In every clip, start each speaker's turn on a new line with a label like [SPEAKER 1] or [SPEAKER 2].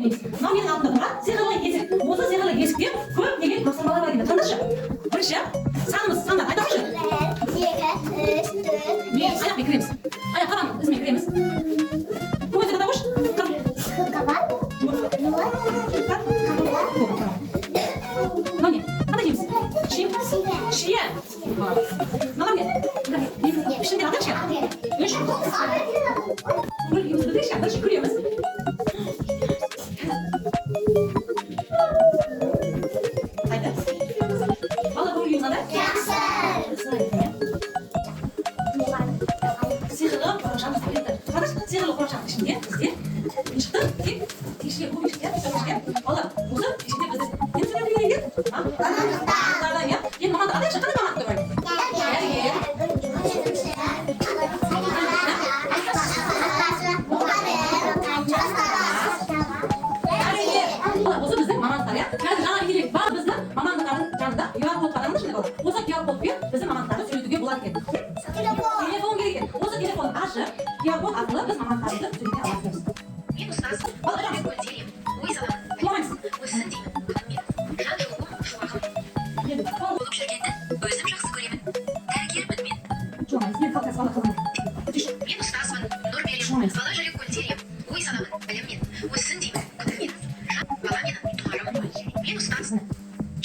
[SPEAKER 1] Ойнаймыз. Мынау менің алдымда тұрған сиқырлы есік. Осы сиқырлы есікте көптеген тапсырмалар бар екен. Тыңдашы. Бірінші санымыз, сандар айта қойшы.
[SPEAKER 2] 1, 2, 3, 4, 5.
[SPEAKER 1] Аяқпен кіреміз. Аяқ табан ізімен кіреміз. Көзді қата қойшы.
[SPEAKER 2] Қабат,
[SPEAKER 1] Мынау не? Қандай жеміс? Шие. Шие. Мынау не? Ішінде атайықшы. Үш. Көңіл күйімізді білдірейікші. Бірінші күлеміз. Қайда? Бала, көңіл күйіңіз қандай?
[SPEAKER 2] Жақсы.
[SPEAKER 1] Жақсы екен, иә? Сиқырлы қорапшаны келді. Қарашы, сиқырлы қорапшаның ішінде бізде не шықты? Тек текше, кубик шықты, иә? Текше. Балалар, осы текшеде бізді нені сөйлеу керек екен? А? Мамандықтардан, иә? Енді мамандық атайықшы, қандай мамандықтар бар? Дәрігер. Дәрігер. Балалар, осы біздің мамандықтар, иә? Қазір жаңа интеллект бар, біздің мамандықтардың жанында QR код қараңдаршы міне, балалар. Осы QR кодпен біздің мамандықтарды сөйлетуге болады екен. Телефон керек екен. Осы телефонды ашып, QR код арқылы біз мамандықтарымызды сөйлете аламыз.
[SPEAKER 3] Мен ұстаз,
[SPEAKER 1] Балалар,
[SPEAKER 3] жүрек көлдерем, ой саламын,
[SPEAKER 1] жыламаймыз.
[SPEAKER 3] Өссін деймін, күніммен, жан жылуым, шуағым.
[SPEAKER 1] Енді
[SPEAKER 3] Болып жүргенді өзім жақсы көремін. Дәрігермін мен.
[SPEAKER 1] жыламаймыз. Мен қалқасы бала қызым. Өтеш.
[SPEAKER 3] Мен ұстазбын, нұр беремін,
[SPEAKER 1] Жыламаймыз.
[SPEAKER 3] бала жүрек көлдерем, ой саламын, біліммен, өссін деймін, күніммен. Жан бала менің тұмарым. Мен ұстаз.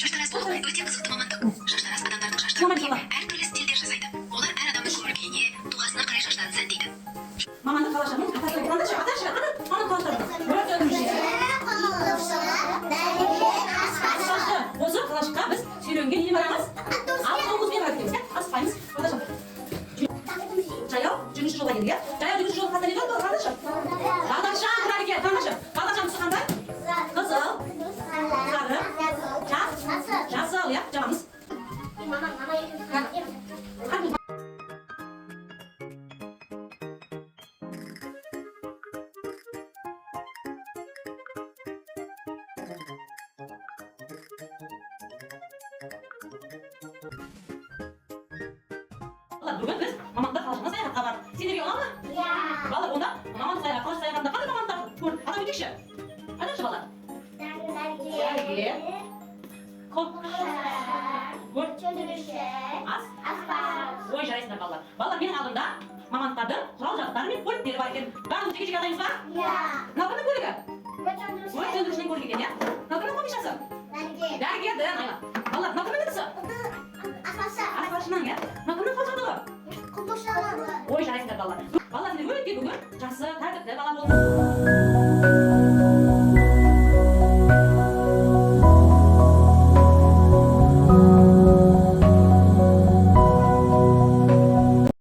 [SPEAKER 3] Шаштараз болу өте қызықты мамандық. Шаштараз адамдардың шаштарын
[SPEAKER 1] Жыламайды,
[SPEAKER 3] қиып,
[SPEAKER 1] бала.
[SPEAKER 3] әртүрлі стильдер жасайды. Олар әр адамның көңіл күйіне, тұлғасына қарай шаштарын сәндейді.
[SPEAKER 1] Мамандық қалашығының атасы қандайшы? Аташы, қандай мамандық қалашығы? Өрт сөндіруші. Аспазшы. Осы қалашыққа біз серуенге немен барамыз? Автобуспен барады екенбіз, иә? Асықпаймыз. Қалашық. Жаяу жүргінші жолға келдік, иә? Жаяу жүргінші жолдың қасында не тұрады, балалар, қараңдаршы? Бағдаршам тұрады екен, қараңдаршы. Бағдаршам түсі қандай? Қызыл, сары, жасыл, иә? Жабамыз. Қарбыз. Балалар, бүгін біз мамандық қалашығына саяхатқа бардық. Сендерге ұнады ма? Балалар, онда мамандық саяхат, қалашық саяхатында қандай мамандықтар көрдік? Атап өтейікші. Айтыңызшы, балалар. Дәрігер. Көп. Өрт. Ас. Ой, жарайсыңдар, балалар. Балалар, менің алдымда мамандықтардың құрал жабдықтары мен көліктері бар екен. Барлығын жеке жеке атаймыз ба? Мынау кімнің көлігі? Өрт сөндірушінің көлігі екен, иә? Мынау кімнің қобдишасы? Дәрігердің. Айла. Балалар, мынау кімнің ыдысы? Аспазшының, иә? Мынау кімнің қол жабдығы? Ой, жарайсыңдар, балалар. Балалар, сендер өте бүгін жақсы, тәртіпті бала болдыңдар.